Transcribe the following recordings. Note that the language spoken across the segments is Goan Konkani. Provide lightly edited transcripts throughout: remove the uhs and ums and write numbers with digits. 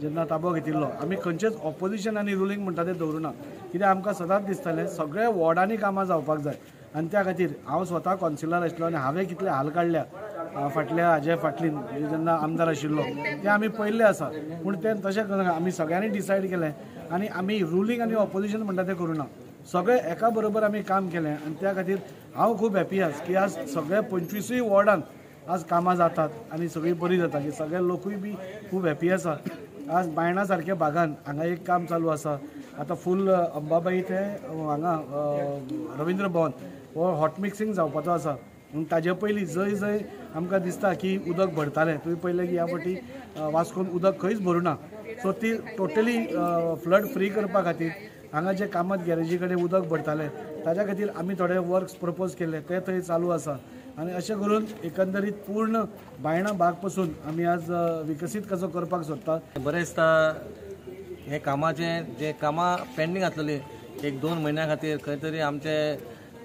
जेन्ना ताबो घेतिल्लो आमी खंयचेच ऑपोजिशन आनी रुलींग म्हणटा तें दवरुना, कित्याक आमकां सदांच दिसतालें सगळे वॉर्डांनी कामां जावपाक जाय आनी त्या खातीर हांव स्वता कावन्सिलर आशिल्लो आनी हांवें कितले हाल काडल्या फाटल्या हाजे फाटलीन जेन्ना आमदार आशिल्लो तें आमी पळयल्लें आसा. पूण तें तशें करना, आमी सगळ्यांनी डिसायड केलें आनी आमी रुलींग आनी ऑपोजिशन म्हणटा तें करूं ना, सगळे एका बरोबर आमी काम केलें आनी त्या खातीर हांव खूब हॅपी आज की आज सगळे 25 वॉर्डांत आज कामां जातात आनी सगळीं बरी जाता की सगळे लोकूय बी खूब हॅपी आसा. आज बायणा सारक्या भागान हांगा एक काम चालू आसा, आतां फूल अंबाबाई ते हांगा रविंद्र भवन हो हॉट मिक्सिंग जावपाचो आसा. ताजे पयलीं जंय जंय आमकां दिसता की उदक भरतालें, तुवें पळयलें की ह्या फावटी वास्कोन उदक खंयच भरूना, सो ती टोटली फ्लड फ्री करपा खातीर हांगा जे कामत गॅरेजी कडेन उदक भरतालें ताज्या खातीर आमी थोडे वर्क्स प्रपोज केल्ले ते थंय चालू आसा. आनी अशें करून एकंदरीत पूर्ण बायणा भाग पसून आमी आज विकसीत कसो करपाक सोदता. बरें दिसता हे कामाचें जे कामां पेंडींग आसलेली 1-2 म्हयन्या खातीर खंय तरी आमचे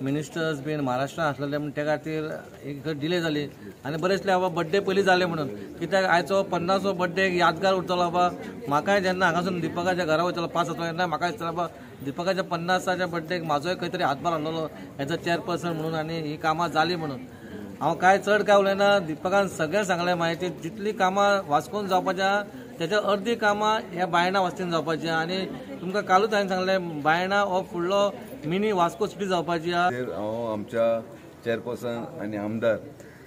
मिनिस्टर्स बीन महाराष्ट्रान आसलेले म्हण त्या खातीर एक डिले जाली आनी बरें दिसलें बाबा बड्डे पयलीं जाले म्हणून, कित्याक आयचो 50वो बड्डे यादगार उरतलो बाबा. म्हाकाय जेन्ना हांगासून दीपकाच्या घरा वयतलो 5 जातलो तेन्ना म्हाका दिसतलें बाबा दीपकाच्या 50च्या बड्डेक म्हाजोय खंय तरी हातभार आहलोलो एज अ चेअरपर्सन म्हणून आनी ही कामां जाली म्हणून. हांव कांय चड काय उलयना, दीपकान सगळें सांगलें म्हायती जितली कामां वास्कोन जावपाच्या तेच्या अर्दी कामां ह्या बायणा वस्तीन जावपाची आनी तुमकां कालूच हांवें सांगलें बायणा हो फुडलो मिनी वास्को सिटी जावपाची. हांव आमच्या चेअरपर्सन आनी आमदार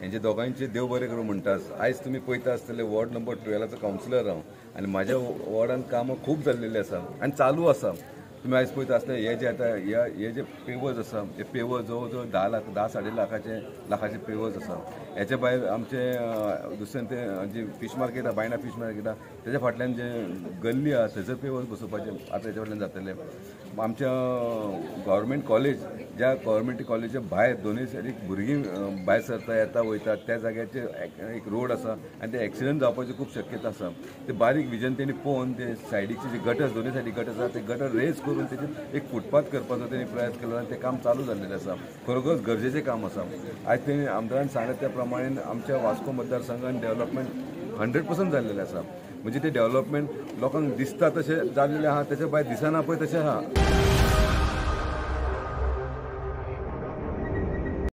हेंचे दोगांयचे देव बरें करूं म्हणटा. आयज तुमी पळयता आसतले वॉर्ड नंबर 12चो कावन्सिलर हांव आनी म्हाज्या वॉर्डान कामां खूब जाल्लेलीं आसा आनी चालू आसा. तुमी आयज पळयता आसतले हे जे आतां हे जे पेवर्स आसा हे पेवर्स जवळ जवळ 10 लाख 10.5 लाखाचे पेवर्स आसा. हेच्या भायर आमचे दुसरें ते जी फीश मार्केट आसा बायणा फीश मार्केट आसा तेच्या फाटल्यान जे गल्ली आसा थंयसर पेवर्स बसोवपाचे आतां हेच्या फाटल्यान जातले. आमच्या गव्हर्मेंट कॉलेज ज्या गव्हर्मेंट कॉलेजीच्या भायर दोनूय सायडीक भुरगीं भायर सरता येता वयता त्या जाग्याचेर एक रोड आसा आनी ते एक्सिडंट जावपाची खूब शक्यता आसा. ते बारीक विजन तेणी पळोवन ते सायडीचे जे गटर्स दोनूय सायडीक गटर्स आसा ते गटर रेज करून तेजेर एक फुटपाथ करपाचो तेणी प्रयत्न केलो आनी तें काम चालू जाल्लेलें आसा. खरोखरच गरजेचें काम आसा. आयज तेणी आमदारान सांगलें त्या प्रमाणे आमच्या वास्को मतदारसंघान डेव्हलपमेंट 100% जाल्लेलें आसा. म्हणजे ते डेव्हलपमेंट लोकांक दिसता तशें जाल्लेलें आसा, तेच्या भायर दिसना पळय तशें आसा.